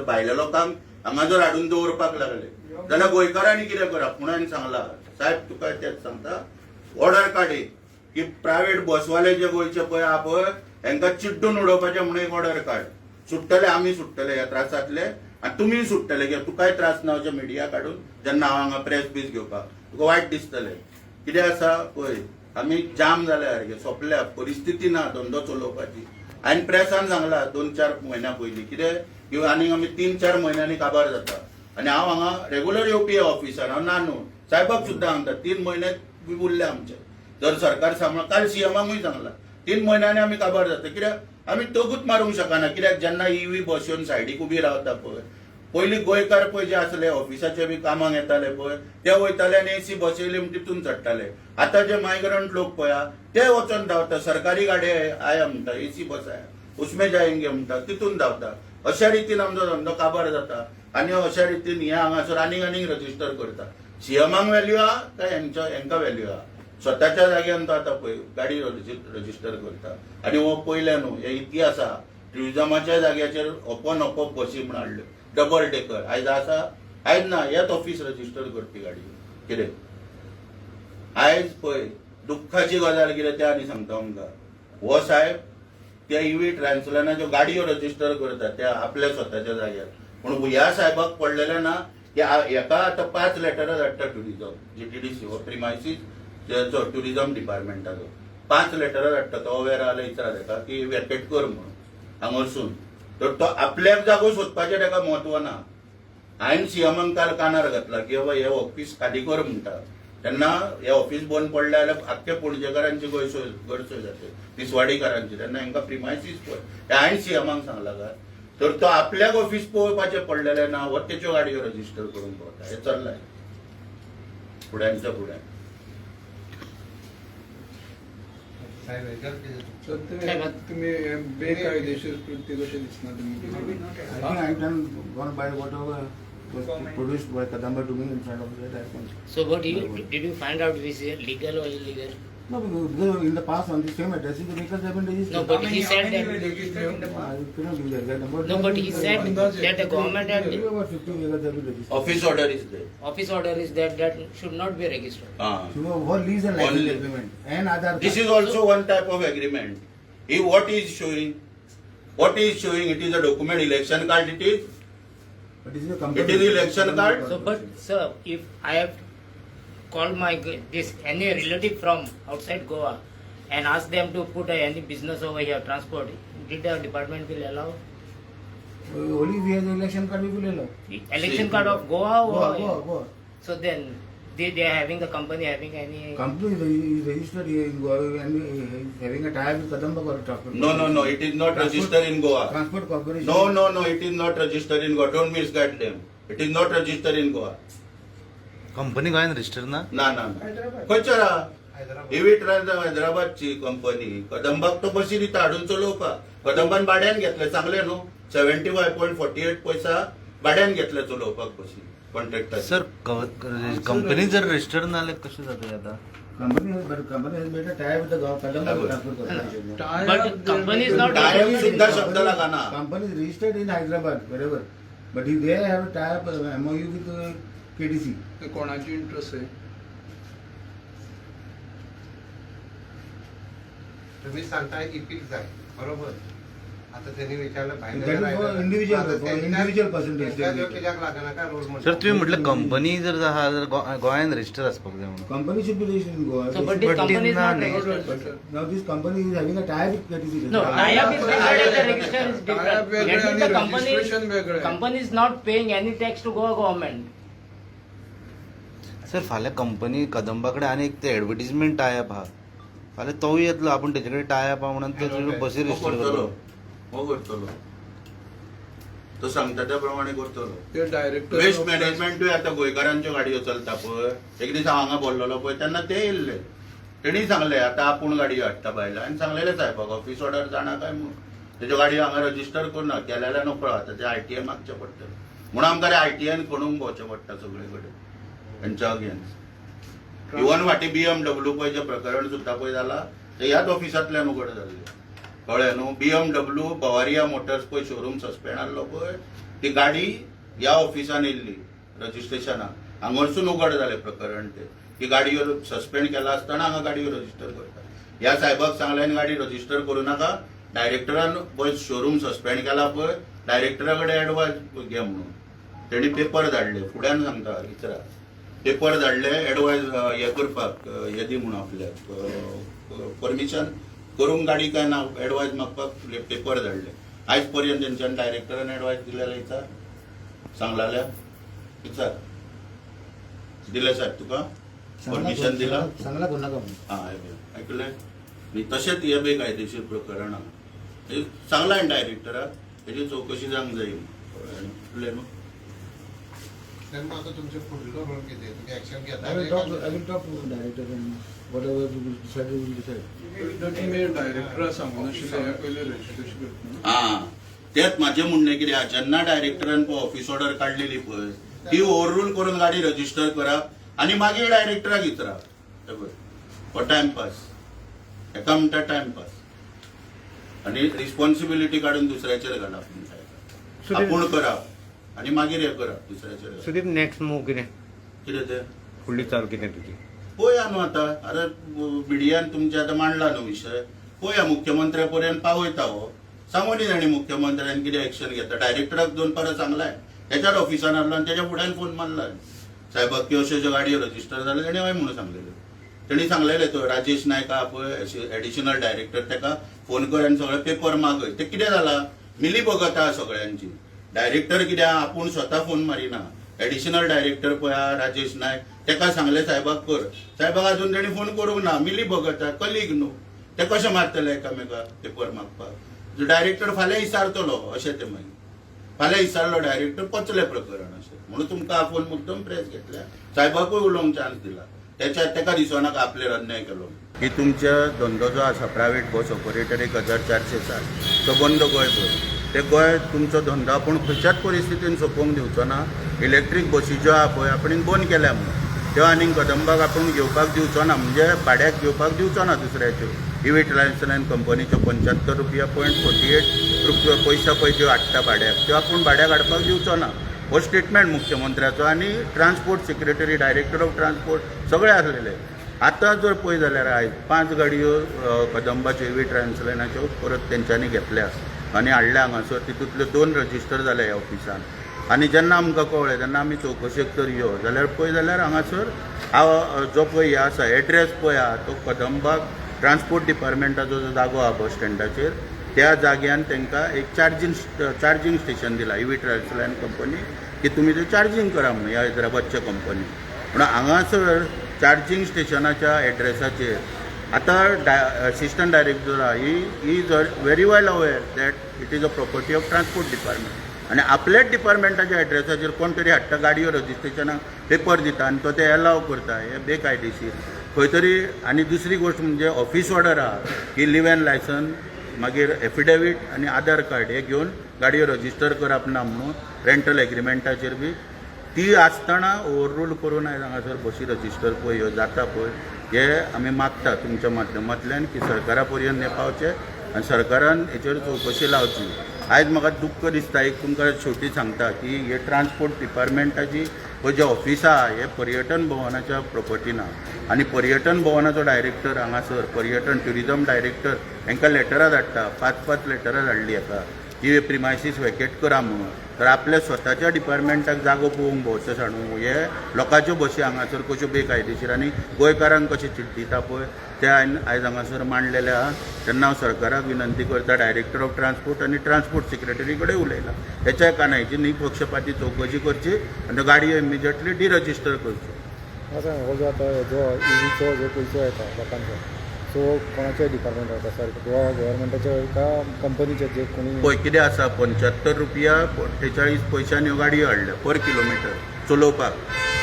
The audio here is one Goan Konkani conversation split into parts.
भायल्या लोकांक हांगा जर हाडून दवरपाक लागले जाल्यार गोंयकारांनी कितें करप? पूण हांवें सांगला, साहेब, तुका तेच सांगता, ऑर्डर काडी की प्रायव्हेट बसवाले जे गोंयचे पळय आहा पळय, हेंकां चिड्डून उडोवपाचें म्हणून एक ऑर्डर काड. सुट्टले आमी, सुट्टले ह्या त्रासांतले आनी तुमीय सुट्टले. कित्याक तुकाय त्रास ना अशें मिडिया काडून जेन्ना हांव हांगा प्रेस बीस घेवपाक तुका वायट दिसतलें. कितें आसा पळय, आमी जाम जाल्या सारके, सोंपल्या, परिस्थिती ना धंदो चलोवपाची. हांवें प्रेसान सांगला 2-4 म्हयन्या पयलीं कितें की आनीक आमी 3-4 म्हयन्यांनी काबार जाता. आनी हांव हांगा रेगुलर येवपी ऑफिसार, हांव ना न्हू. साहेबाक सुद्दां सांगता, 3 म्हयने उरले आमचे. जर सरकार सांबाळ, काल सीएमाकूय सांगला, 3 म्हयन्यांनी आमी काबार जाता. कित्याक आमी तगूच मारूंक शकना. कित्याक जेन्ना ईव्ही बस येवन सायडीक उबी रावता पळय, पयलीं गोंयकार पळय जे आसले ऑफिसाचे बी कामाक येताले पळय, ते वयताले आनी एसी बस येयली म्हण तितून चडटाले. आतां जे मायग्रंट लोक पळय आहा, ते वचोन धांवता. सरकारी गाडी आया म्हणटा, एसी बस आया, उसमें जायंगे म्हणटा, तितून धांवता. अशा रितीन आमचो धंदो काबार जाता. आनी अशा रितीन हे हांगासर आनीक आनीक रजिस्टर करता. सीएमाक व्हॅल्यू आहा काय हेंकां व्हॅल्यू आहा? स्वताच्या जाग्यान तो आतां पळय गाडी रजिस्टर करता. आनी हो पयले न्हू, हे इतिहास आहा. ट्युरिजमाच्या जाग्याचेर ओपन ओपोप बसी म्हण हाडल्यो, डबल डेकर. आयज आसा? आयज ना. हेच ऑफिस रजिस्टर करपी गाडी कितें. आयज पळय दुख्खाची गजाल कितें तें आनी सांगता तुमकां. हो साहेब त्या इव्ही ट्रान्सलानाच्यो गाडयो रजिस्टर करता त्या आपल्या स्वताच्या जाग्यार. पूण ह्या साहेबाक पडलेलें ना की हेका आतां 5 लेटरां धाडटा टुरिजम जीटीडीसी हो प्रिमायसीस ट्युरिजम डिपार्टमेंटाचो 5 लेटरां धाडटा. तो अवेर आल्या विचारा तेका की वेकेट कर म्हणून हांगासून. तर तो आपल्याक जागो सोदपाचें तेका म्हत्व ना. हांवें सीएमाक काल कानार घातला की बाबा हे ऑफिस खाली कर म्हणटा. तेन्ना हे ऑफिस बंद पडले जाल्यार आख्खे पणजेकारांची गैरसोय गैरसोय जातली, तिसवाडीकारांची. तेन्ना हांकां प्रिमायसीस पळय, हें हांवें सीएमाक सांगला काय. तर तो आपल्याक ऑफिस पळोवपाचें पडलेलें ना, हो तेच्यो गाडयो रजिस्टर करूंक पळोवता. हें चल्लां फुड्यांच्या फुड्यान. साहेब, हेच्यार कितें? तर ते तुम्ही हे बेकायदेशीर कृत्य कशें दिसना तुमी? I think I done gone by whatever was produced by Kadamba to me in front of that I can. So what you did, you find out is it legal or illegal? No, because in the past on the same address the vehicles have been registered. No, but he said that. I cannot give the exact number. No, but he said that the government had About 50 vehicles have been registered. Office order is there. Office order is that that should not be registered. So for lease and license Only- agreement and Aadhaar. This is also one type of agreement. He what is showing? What is showing? It is a document, election card it is. But this is a company. It is election card? So, but sir, if I have called my this any relative from outside Goa and asked them to put any business over here, transport, did the department will allow? Only we have the election card, we will allow. Election See. Card of Goa or Goa, Goa, Goa. So then they are having the company having any Company is registered here in Goa and is having a tie with Kadamba Transport. No. It is not registered in Goa. Transport Corporation. No. It is not registered in Goa. Don't misguide them. It is not registered in Goa. Company गोंयान रजिस्टर ना? ना ना ना, खंयचर हैदराबाद. इवी ट्रान्स हैदराबादची कंपनी. कदंबाक तो बसी दिता हाडून चलोवपाक. कदंबान भाड्यान घेतले, सांगले न्हू, 75.48 पैसा भाड्यान घेतले चलोवपाक बसी कॉन्ट्रॅक्टर. सर, कंपनी जर रजिस्टर ना जाल्यार कशें जातलें आतां? Company has, but company has made a tie with the Kadamba Transport Corporation. But company is not Tie-up सुद्धा शब्द लगाना. Company is registered in Hyderabad, wherever. But if they have a tie-up MOU with KTC. ते कोणाची इंट्रस्ट आहे? तुम्ही सांगता इपीक जाय, बरोबर? आता त्यांनी विचारलं भायले That is for individual, आता for individual person to त्यांच्या कित्याक लागना काय रोल? सर, तुम्ही म्हटलं कंपनी जर आहा जर गोंयान रजिस्टर आसपाक जाय म्हणून. Company should be registered in Goa. So, but this But company is in not na- registered. But now this company is having a tie with KTC. No, tie-up is different and the register is Tie-up different. वेगळं That means आणि the company registration वेगळं आहे. company is not paying any tax to Goa government. Sir, फाल्यां कंपनी कदंबा कडेन आनी एक ते एडवर्टीजमेंट टायप आहा, फाल्यां तोवूय येतलो, आपूण तेजे कडेन टायप आहा म्हणून ते बसी हो रजिस्टर करतलो. करतलो. हो करतलो, तो सांगता त्या प्रमाणे करतलो. ते डायरेक्टर वेस्ट मॅनेजमेंटूय आतां गोंयकारांच्यो गाडयो चलता पळय. एक दीस हांव हांगा बोल्लोलो पळय, तेन्ना ते येयल्ले, तेणी सांगले आतां आपूण गाडयो हाडटा भायल्या. आनी सांगलेले साहेबाक ऑफिस ऑर्डर जाणा काय म्हणून तेज्यो गाडयो हांगा रजिस्टर करुना केल्यार नकळो. आतां ते आयटीआय मागचें पडटलें म्हणून आमकां आयटीआयन खणूंक भोंवचें पडटा सगळे कडेन हेंच्या अगेन्स्ट. इवन फाटीं बीएमडब्ल्यू पळय जें प्रकरण सुद्दां पळय जाला, ते ह्याच ऑफिसांतल्यान उगड जाल्लें, कळ्ळें न्हू? बीएमडब्ल्यू बवारिया मोटर्स पळय शोरूम सस्पेंड आहलो पळय. ती गाडी ह्या ऑफिसान येयल्ली रजिस्ट्रेशनाक, हांगासून उगड जालें प्रकरण तें की गाडयो सस्पेंड केला आसतना हांगा गाडयो रजिस्टर करता. ह्या साहेबाक सांगलें आनी गाडी रजिस्टर करूं नाका, डायरेक्टरान पळय शोरूम सस्पेंड केला पळय, डायरेक्टरा कडेन एडवायस घे म्हणून. तेणी पेपर धाडले, फुड्यान सांगता विचारा, पेपर धाडले एडवायस हे करपाक, हे दी म्हणून आपल्याक परमिशन करूंक गाडी काय ना एडवायस मागपाक पेपर धाडले. आयज पर्यंत तेंच्यान डायरेक्टरान एडवायस दिलेला विचार सांगलाल्या विचार दिले साहेब तुका परमिशन दिला? सांगला करू नका म्हणून. हा, ऐकलें आनी तशेंच हे बेकायदेशीर प्रकरण आहा. हे सांगलां डायरेक्टराक हेजी चवकशी जावंक जाय म्हणून. कळ्ळें न्हू? तेन्ना आता तुमचे फुडलो रोल कितें, तुमी एक्शन I will talk, घेता? I will talk to director and whatever we will decide, we will decide. तुमी डायरेक्टरा सांगून आशिल्लें हें पयलें रजिस्ट्रेशन करतना. हा, तेच म्हाजें म्हणणें कितें आहा, जेन्ना डायरेक्टरान पळय ऑफिस ऑर्डर काडलेली पळय ती ओव्हररूल करून गाडी रजिस्टर करप आनी मागीर डायरेक्टराक विचारप. हे पळय हो टायमपास, हेका म्हणटा टायमपास. आनी रिस्पॉन्सिबिलिटी काडून दुसऱ्याचेर घालप म्हणटा. आपूण करप आनी मागीर हें करप दुसऱ्याचेर घालप. सुदीप, नेक्स्ट मूव कितें? कितें तें? फुडली चाल कितें तुजी? पळया न्हू आतां, अरे मिडियान तुमच्या आतां मांडला न्हू विशय, पळया मुख्यमंत्र्या पर्यंत पावयता हो. सांगूनी जाणी मुख्यमंत्र्यान कितें एक्शन घेता. डायरेक्टराक दोन पारां सांगलाय, तेच्याच ऑफिसान आसलो आनी तेच्या फुड्यान फोन मारला साहेबाक की अश्यो अश्यो गाडयो रजिस्टर जाल्या. तेणी हय म्हणून सांगलेलें. तेणी सांगलेलें तो राजेश नायक आहा पळय एडिशनल डायरेक्टर, तेका फोन कर आनी सगळे पेपर मागय. ते कितें जाला, मिली भगत आहा सगळ्यांची. डायरेक्टर कितें आहा, आपूण स्वता फोन मारिना. एडिशनल डायरेक्टर पळय आहा राजेश नायक, तेका सांगलें साहेबाक कर, साहेबाक अजून तेणी फोन करूंक ना. मिली भगत आहा, कलीग न्हू, ते कशें मारतले एकामेकाक पेपर मागपाक? डायरेक्टर फाल्यां इसारतलो अशें ते मागीर फाल्यां इसारलो डायरेक्टर, पचलें प्रकरण अशें म्हणून तुमकां आपोवन मुद्दम प्रेस घेतल्या, साहेबाकूय उलोवंक चान्स दिला. तेच्या तेका दिसोनाका आपलेर अन्याय केलो की तुमच्या धंदो जो आसा प्रायवेट बस ऑपरेटर 1407 तो बंद गोंयभर. ते गोंय तुमचो धंदो आपूण खंयच्याच परिस्थितीन सोंपोवंक दिवचो ना. इलेक्ट्रीक बसी ज्यो आहा पळय आपणें बंद केल्या म्हणून त्यो आनीक कदंबाक आपूण घेवपाक दिवचो ना, म्हणजे भाड्याक घेवपाक दिवचो ना दुसऱ्याच्यो. इवी ट्रान्सलायन कंपनीच्यो 75 रुपया .48 रुपया पयशा पळय ज्यो हाडटा भाड्याक, त्यो आपूण भाड्याक हाडपाक दिवचो ना. हो स्टेटमेंट मुख्यमंत्र्याचो आनी transport secretary, director of transport सगळे आसलेले. आतां जर पळय जाल्यार आयज 5 गाडयो कदंबाच्यो इवी ट्रान्सलायनाच्यो परत तेंच्यांनी घेतल्या आनी हाडल्या हांगासर. तितूंतल्यो 2 रजिस्टर जाल्या ह्या ऑफिसान. आनी जेन्ना आमकां कळ्ळें तेन्ना आमी चवकशेक तर यो जाल्यार पळय जाल्यार हांगासर जो पळय हे आसा एड्रेस पळय आहा तो कदंबाक ट्रान्सपोर्ट डिपार्टमेंटाचो जो जागो आहा बस स्टँडाचेर, त्या जाग्यान तांकां एक चार्जींग स्टेशन दिला इवी ट्रान्सलायन कंपनी की तुमी ते चार्जींग करा म्हणून ह्या हैदराबादच्या कंपनी. म्हणून हांगासर चार्जींग स्टेशनाच्या एड्रेसाचेर आतां असिस्टंट डायरेक्टर आहा, he is very well aware that it is a property of transport department. आनी आपल्याच डिपार्टमेंटाच्या एड्रेसाचेर कोण तरी हाडटा गाडयो रजिस्ट्रेशनाक पेपर दिता आनी तो ते एलाव करता, हे बेकायदेशीर खंय तरी. आनी दुसरी गोश्ट म्हणजे ऑफिस ऑर्डर आहा की लिव अँड लायसन, मागीर एफिडेवीट आनी आधार कार्ड हे घेवन गाडयो रजिस्टर करप ना म्हणून रेंटल एग्रीमेंटाचेर बी ती आसतना ओवररूल करून आयज हांगासर बशी रजिस्टर पळय ह्यो जाता पळय, हे आमी मागता तुमच्या माध्यमांतल्यान की सरकारा पर्यंत हें पावचें आनी सरकारान हेचेर चवकशी लावची. आयज म्हाका दुख्ख दिसता, एक तुमकां शेवटी सांगता की हे ट्रान्सपोर्ट डिपार्टमेंटाची पळय जे ऑफिस आहा हे पर्यटन भवनाच्या प्रॉपर्टीन आहा आनी पर्यटन भवनाचो डायरेक्टर हांगासर पर्यटन ट्युरिजम डायरेक्टर हांकां लेटरां धाडटा, 5-5 लेटरां धाडली हाका की प्रिमायसीस वेकेट करा म्हणून. तर आपल्या स्वताच्या डिपार्टमेंटाक जागो पळोवंक भोंवचो सांडू हे लोकांच्यो बशी हांगासर कश्यो बेकायदेशीर आनी गोंयकारांक कशें चिड्डिता पळय ते हांवें आयज हांगासर मांडलेले आहा. तेन्ना हांव सरकाराक विनंती करता, डायरेक्टर ऑफ ट्रान्सपोर्ट आनी ट्रान्सपोर्ट सेक्रेटरी कडेन उलयला, हेच्या कानायची निपक्षपाती चवकशी करची आनी त्यो गाडयो इमिजिएटली डिरजिस्टर करच्यो. म्हाका सांग, हो जो आतां हेजो इवीचो जो पयसो येता लोकांचो, सो कोणाच्या डिपार्टमेंट वता सर, गोवा गव्हर्मेंटाच्या का कंपनीचे जे कोणी? पळय कितें आसा, 75 रुपया 48 पयशांनी ह्यो गाडयो हाडल्या पर किलोमिटर चलोवपाक.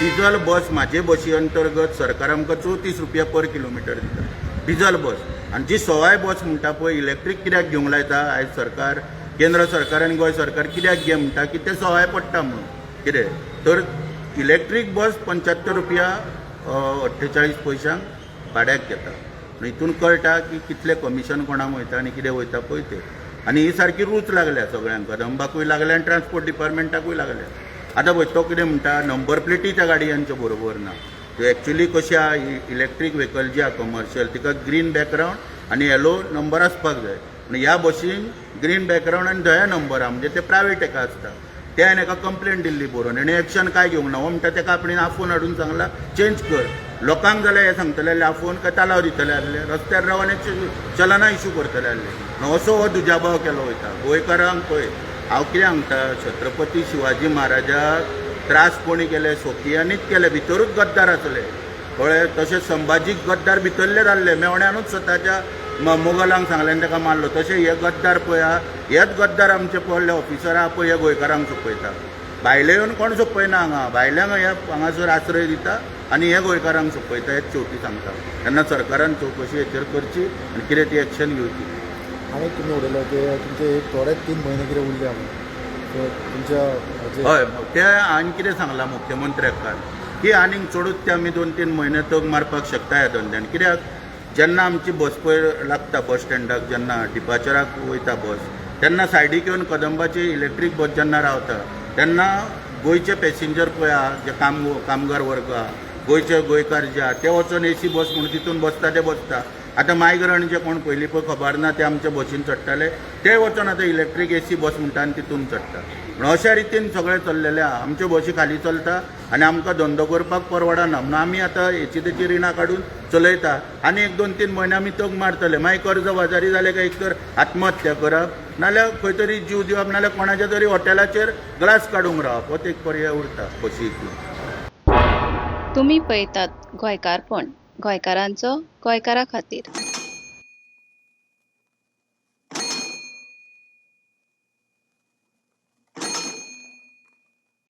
डिजल बस म्हाजे बशी अंतर्गत सरकार आमकां 34 रुपया पर किलोमिटर दिता डिजल बस. आनी जी सवाय बस म्हणटा पळय इलेक्ट्रीक कित्याक घेवंक लायता आयज सरकार, केंद्र सरकार आनी गोंय सरकार कित्याक घे म्हणटा की ते सवाय पडटा म्हणून. कितें तर इलेक्ट्रीक बस 75 रुपया 48 पयशांक भाड्याक घेता. हितून कळटा की कितलें कमिशन कोणाक वयता आनी कितें वयता पळय तें. आनी ही सारकी रूच लागल्या सगळ्यांक, कदंबाकूय लागल्या आनी ट्रान्सपोर्ट डिपार्टमेंटाकूय लागल्या. आतां पळय तो कितें म्हणटा, नंबर प्लेटी त्या गाडयांच्यो बरोबर ना. त्यो एक्चुली कशी आहा, इलेक्ट्रीक व्हेकल जी आहा कमर्शियल तिका ग्रीन बॅकग्रावंड आनी येलो नंबर आसपाक जाय. पूण ह्या बशीन ग्रीन बॅकग्रावंड आनी धव्या नंबर आहा, म्हणजे ते प्रायवेट हेका आसता. ते हांवें हेका कंप्लेन दिल्ली बरोवन, हेणें एक्शन काय घेवंक ना. हो म्हणटा तेका आपणें आफोवन हाडून सांगला चेंज कर. लोकांक जाल्यार हें सांगतले आसले आफोवन काय तालाव दितले आसले, रस्त्यार रावन चलना इशू करतले आसले. असो हो दुजाभाव केलो वयता गोंयकारांक. पळय हांव कितें सांगता, छत्रपती शिवाजी महाराजाक त्रास कोणी केले, स्वकीयांनीच केले, भितरूच गद्दार आसले, कळ्ळें. तशें संभाजीक गद्दार भितरले जाल्ले, मेवण्यानूच स्वताच्या मोगलांक सांगलें आनी ताका मारलो. तशें हे गद्दार पळय आहा, हेच गद्दार आमचे पडले ऑफिसर आहा पळय, हे गोंयकारांक सोंपयता. भायले येवन कोण सोंपयना हांगा, भायल्यांक हे हांगासर आश्रय दिता आनी हे गोंयकारांक सोंपयता. हेच शेवटी सांगता. तेन्ना सरकारान चवकशी हेचेर करची आनी कितें ती एक्शन घेवची. आनी तुमी उलयले की तुमचे एक थोडे 3 म्हयने कितें उरले म्हणून, सो तुमच्या हाजेर हय, ते हांवें कितें सांगलां मुख्यमंत्र्याक काल की आनीक चडूच ते आमी 2-3 म्हयने तग मारपाक शकता ह्या धंद्यान. कित्याक जेन्ना आमची बस पळय लागता बस स्टँडाक, जेन्ना डिपार्चराक वयता बस, तेन्ना सायडीक येवन कदंबाची इलेक्ट्रीक बस जेन्ना रावता तेन्ना गोंयचे पॅसेंजर पळय आहा, जे कामगार वर्ग आहा, गोंयचे गोंयकार जे आहा ते वचोन एसी बस म्हणून तितून बसता, ते बसता. आतां मायग्रंट जे कोण पयलीं पळय खबर ना ते आमच्या बसीन चडटाले, ते वचोन आतां इलेक्ट्रीक एसी बस म्हणटा आनी तितून चडटा. पूण अशा रितीन सगळें चल्लेलें आहा. आमच्यो बसी खाली चलता आनी आमकां धंदो करपाक परवडना म्हणून आमी आतां हेची तेची रिणां काडून चलयता. आनी 1 2-3 म्हयने आमी तग मारतले. मागीर कर्ज बाजारी जाले काय एक तर आत्महत्या करप, नाल्यार खंय तरी जीव दिवप, नाल्यार कोणाच्या तरी हॉटेलाचेर ग्लास काडूंक रावप, हो एक पर्याय उरता बशी इतलो. तुमी पळयतात गोंयकारपण, गोंयकारांचो गोंयकारा खातीर.